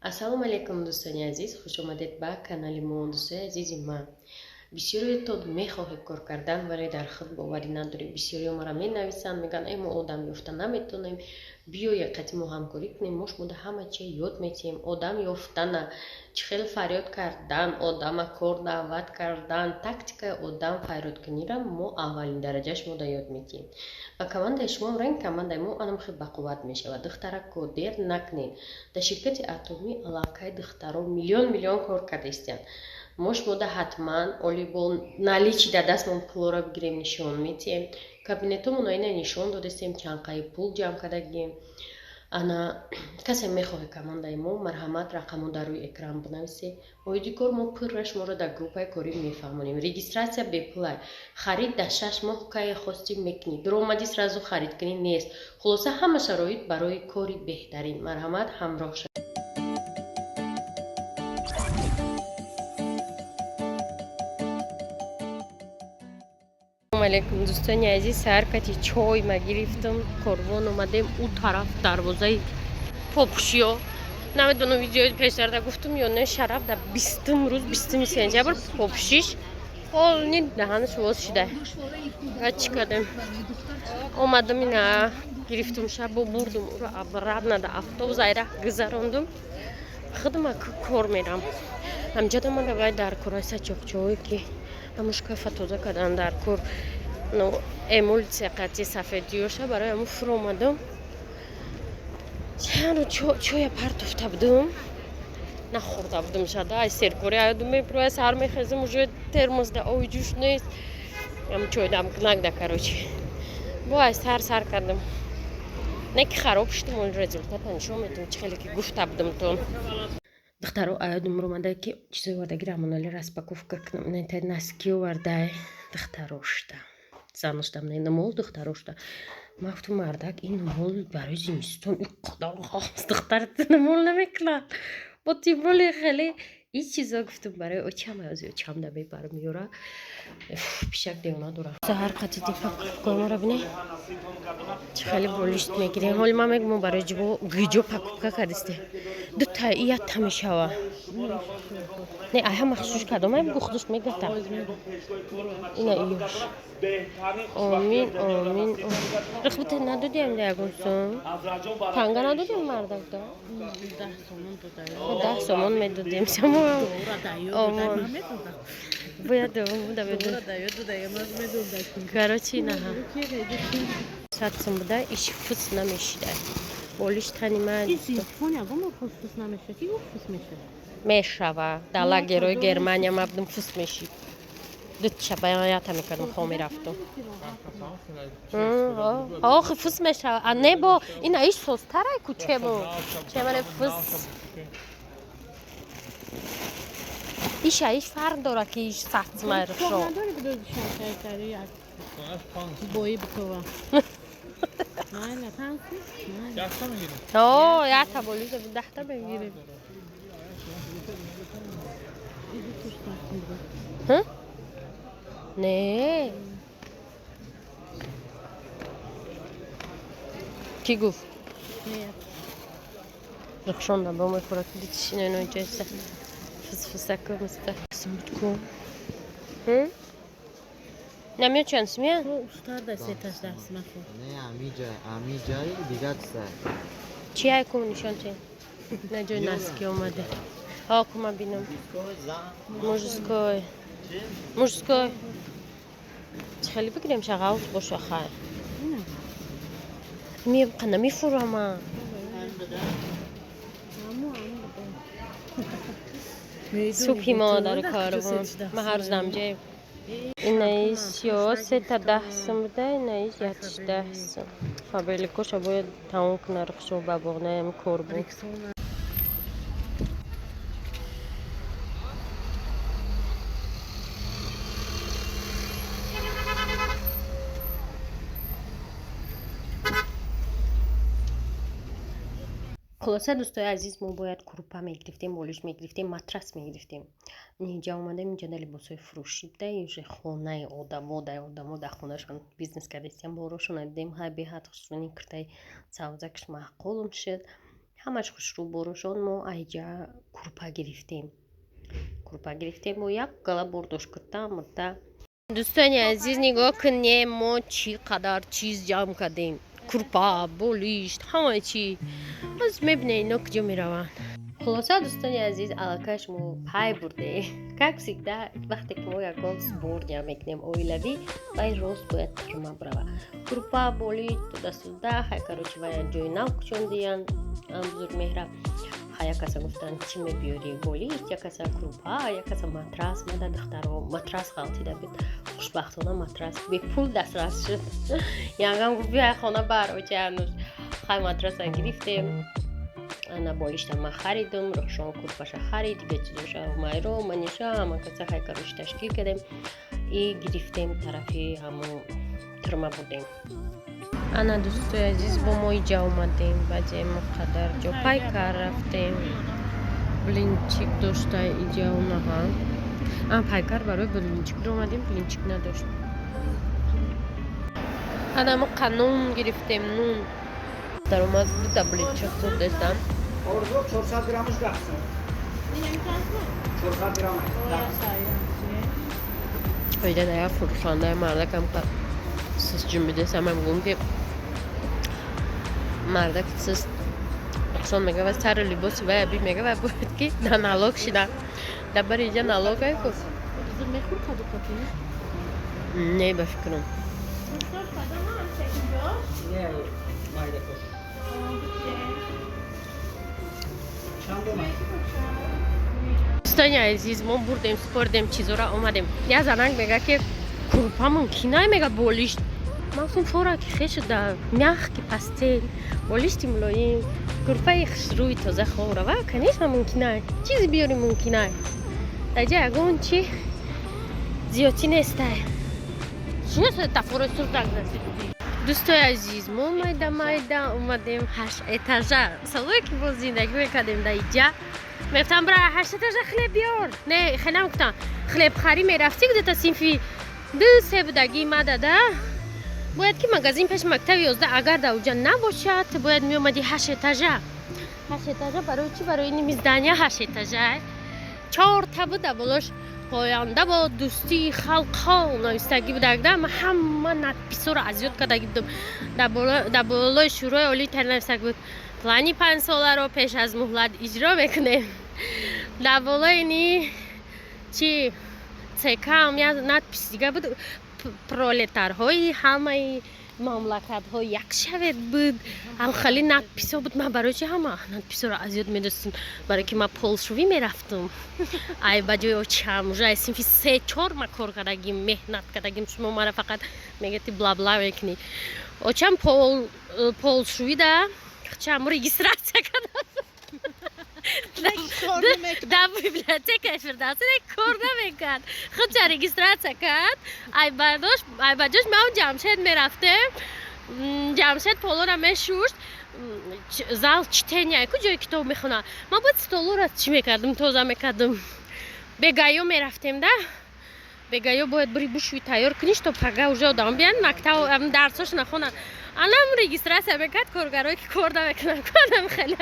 Ассалому алайкум, дӯстони азиз, хуш омадед ба канали мо. Дӯстои азизи ман, бисёриятон мехоҳед кор кардан, вале дар худ боварӣ надоред. Бисёриё маро менависанд, мегӯянд: «Э, мо одам ёфта наметонем, биёед, қати мо ҳамкорӣ кунем, мо шумода ҳама чия ёд метиҳем. Одам ёфтана, чӣ хел фарёд кардан, одама кор даъват кардан, тактикаи одам фарёдкунира мо аввалин дараҷа шумода ёд метиҳем ва командаи шумо ранги командаи мо анам хел бақувват мешавад». Духтарако, дер накунед. Дар ширкати Атомӣ аллакай духтаро миллион миллион кор карда истиянд. Мо шумода ҳатман оли бо наличный дар дастмон пулоро бигирем, нишон метиҳем. Кабинетомоно ина нишон додастем, чанд қаи пул ҷамъ кардагием. Ана, касе мехоҳе командаи мо, марҳамат, рақамо дар рӯи экран бинависед. Оиди кор мо пурра шуморо дар группаи корӣ мефаҳмонем. Регистрация бепулай, харид дар 6 моҳ кае хостӣ мекунӣ, дуромадӣ сразу харид кунӣ нест. Хулоса, ҳама шароит барои кори беҳтарин. Марҳамат, ҳамроҳ шавед. Алайкум, дӯстони азиз. Саҳар кати чой ма гирифтам, корвон омадем. Ӯ тараф дарвозаи попушиё, намедонам, видеои пештарда гуфтум ё не, шараф дар 20-ум рӯз, 20 сентябр попушиш полный даҳанаш воз шуда. Ва чӣ кардем? Омадам, ина гирифтум, шабо бурдум ӯро обратно да автобус, айра гузарондум. Худма кор мерам. Ҳамҷода мада вай дар кораи сачоқчоҳое ки ҳамун шкафа тоза кардан дар кор, ну, эмульсия қати сафедиёша барои ҳамун фуромадам. Чаро чоя партофта будум, нахӯрда будум шада. Ай серкорӣ аёдум мепурӯя, саҳар мехезам, уже термосда оби ҷӯш нест. Ам чой дамкунак да, короче, бо ай сар сар кардам, не ки хароб шудум. Он результата нишон медиҳам, чӣ хеле ки гуфта будам тон. Духтаро, аёдум омада ки чизои овардаги Рамоналӣ распаковка кунам. Инта носки овардай, духтарошта, заношта, нумол духтарошта. Ман гуфтам: «Мардак, ин нумол барои зимистон, худо хост духтар нумол намекунад». Бо тем более хеле ин чизо гуфтам барои очам, ози очам да мебарам ёра. Пишак девона дора. Саҳар қати покупкаҳоро бине, чӣ хеле болишт мегирем. Ҳоли ман мегӯм, барои ҷибо гиҷо покупка кардисте, дута ията мешава. Не, ай ҳама хушуш кардам, ай бугу, худаш мегата. Ина иёш. Омин, омин. Рихбите надодиам да ягон сум танга надодем, мардак да 10 сомон медодем. Омон бояд да медод. Короче, инаҳа 100 сум буда, иш фус намешида болиш тани ман. Мешава. Дар лагерои Германия ма будум, фус мешид. Дутшабаята мекардам, хо мерафтум. Охи, фус мешава. А не, бо ина иш созтарай ку, чему чемане фус иша иш фарқ дора ки иш сахтмайршо. Бои битова. О, якта болиша 10-та мегирем. Не, кӣ гуфт? Рухшонда бо мехӯрад. Дитишиноиноҷоиса фусфусакумста ку намё чанд сумя? Не, амиҷа, амиҷаи дига чиза. Чи ай ку нишон те на ҷои носки омаде. Ҳо, кума бинам. Мужской, мужской чӣ хеле бигирем, шағалт боша. Хай, мебқа намефурама. Субҳи мо дар корвон, ма ҳар рӯз дамҷаем. Инаис ё сета 10 сум буда, инаис якш 10 сум. Фаберликоша бояд тамом куна рухшо ба боғнаям кор буд. Хулоса, дӯстои азиз, мо бояд крупа мегирифтем, болиш мегирифтем, матрас мегирифтем. Инҷа омадем, инҷа да либосҳои фурӯшӣ буда, уже хонаи одамо, дар одамо дар хонашон бизнес кардастиям. Борошона дидем, ҳай, беҳад хушрӯни киртаи савзакш маъқулм шуд. Ҳамаш хушрӯ борошон. Мо айҷа курпа гирифтем, курпа гирифтем, мо як гала бордошт курта мурта. Дӯстони азиз, нигоҳ кунем, мо чӣ қадар чиз ҷамъ кардем: курпа, болишт, ҳама чӣ. Боз мебинед, ино куҷо мераванд. Хулоса, дӯстони азиз, аллакай шумо пай бурде, как всегда, вақте ки мо ягон сбор ҷамъ мекунем оилавӣ, вай рост бояд тарма бирава: курпа, болишт, туда-сюда. Хай, короче, вай ҷои нав кучондиян Бузургмеҳра. Хай, як каса гуфтанд, чӣ мебиёри? Болишт, як каса курпа, як каса матрас. Мада духтаро матрас ғалтида буд. Хушбахтона, матрас бепул дастрас шуд. Янгам гуфт: «Биёй, хона бар очаянуш». Хай, матраса гирифтем, ана болишта ман харидум, Рӯҳшон курпаша харид, дига чизоша Майро, Маниша, ҳама каса. Хай, короче, ташкил кардем и гирифтем, тарафи ҳамо турма бурдем. Ана, дӯстои азиз, бо мо иҷа омадем, баъзе мо қадар ҷо пайкар рафтем, блинчик дошта иҷа онаҳа. А пайкар барои блинчик омадем, блинчик надошт. Ана мо қанун гирифтем, нун даромад, дута блинчик хӯрдестам. Орзу, 400 граммаш 10 сом. 400 грамм 10. Оида як фурӯшандаи мардакам сис ҷунбидесам, мегӯм, ки мардак сис сон мега, сари либоси вая би мега, вай бояд ки да налог шида, да бари иҷа налог ай ку. Не, ба фикрам. Не, майда кош. Чанд дона? Дӯстони азиз, мо бурдем, супордем чизора, омадем. Як занак мега, ки курпа мумкинай, мега, болишт. Ман гуфтам, фора ки хешуда, мягкий постель, болишти мулоим, курпаи хушрӯи тоза хоб рава, конечно, мумкинай. Чизе биёри, мумкинай. Даҷа ягон чи зиёдтӣ нестай. Шинаса тафори сурдак. Дӯстои азиз, мо майда майда омадем ҳашт этажа. Солое ки мо зиндагӣ мекардем дар иҷа, мегуфтам, бира ҳашт этажа хлеб биёр. Не, хеле намегуфтам, хлебхарӣ мерафтӣ, где-то синфи 2, 3 будагӣ мадада, бояд ки магазин пеши мактаби 11 агар дар уҷа набошад, бояд меомадӣ ҳашт этажа. Ҳашт этажа барои чӣ? Барои ини здания ҳашт этажа чорта буда, болош «Поянда бо дӯстии халқҳо» навистагӣ будагда. Ма ҳама надписҳоро аз ёд кардагӣ будам. Дар болои Шӯрои Олии таълим навистагӣ буд: «Плани панҷсоларо пеш аз муҳлат иҷро мекунем». Дар болои ни чи ЦКам як надпись дига буд: «Пролетарҳои ҳамаи мамлакатҳо як шавед» буд. Ҳам хеле надписҳо буд. Ман барои чи ҳама надписҳоро аз ёд медостам? Барое ки ман полшувӣ мерафтам ай ба ҷои очам. Уже ай синфи 3, 4 ма кор кардагим, меҳнат кардагим. Шумо мара фақат мегӯяд, бла-бла мекунӣ. Очам пол полшувӣ да чам регистрация кардам дар библиотекаи Фирдавсӣ, кор намекард, худша регистрация кард. Ай ба ҷош ман Ҷамшед мерафтем. Ҷамшед полора мешушт. Зал чтения ку, ҷое китоб мехонад, ман бояд столора чӣ мекардам? Тоза мекардам. Бегаё мерафтем да, бегаё бояд бири бушӯи, тайёр кунӣ, то пага уже одам биянд, мактаб дарсош нахонанд. Анам регистрация мекард коргарое ки кор намекунанд, кардам хеле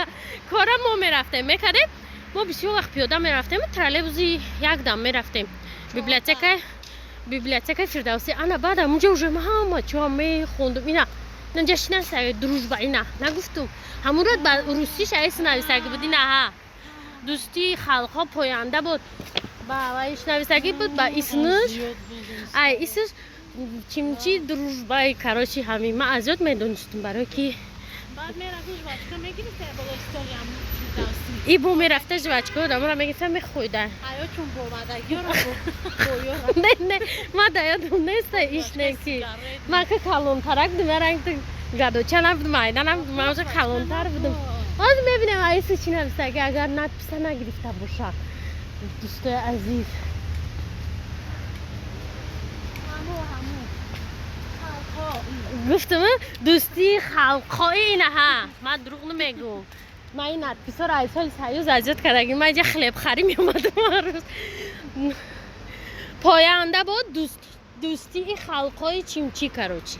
кора. Мо мерафтем, мекардем. Мо бисёр вақт пиёда мерафтем, троллейбуси якдам мерафтем библиотекаи Фирдавсӣ. Ана баъд амунҷа уже ма ҳама чоа мехондум. Ина наҷа шинасай, дружба, ина нагуфтум, ҳамонро ба русиш айс нависагӣ буд. Ина ҳа, дӯстии халқҳо поянда буд, ба ваиш нависагӣ буд, ба исмш, ай исмш чимчи, дружбаи, короче, ҳамин ман аз ёд медонистум, барое ки Баъд мерафти, жвачка мегирифта болои столи Фирдавсӣ. И бо мерафта, жвачка одаморо мегирифта, мехӯрда. Аё чун бомадагиёро боёра. Не, не, ман да ёдам неста ишне ки ман ка калонтарак будум, яранг гадоча набудум, майда набудум, ман уже калонтар будум. Ҳозир мебинем, аиси чӣ навистаги, агар надписа нагирифта бошад, дӯстои азиз. Ҳамо ҳамо халқҳо. Гуфтум, дӯстии халқҳои, инаҳа, ман дурӯғ намегӯм. Ман ин надписҳоро аз соли союз аз ёд кардагим. Ман иҷа хлебхарӣ меомадам ҳар рӯз. Поянда буд дӯстии халқҳои чимчи, короче,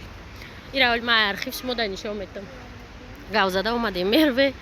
ира ман архив шумо да нишон метам. Гавзада омадем мерве.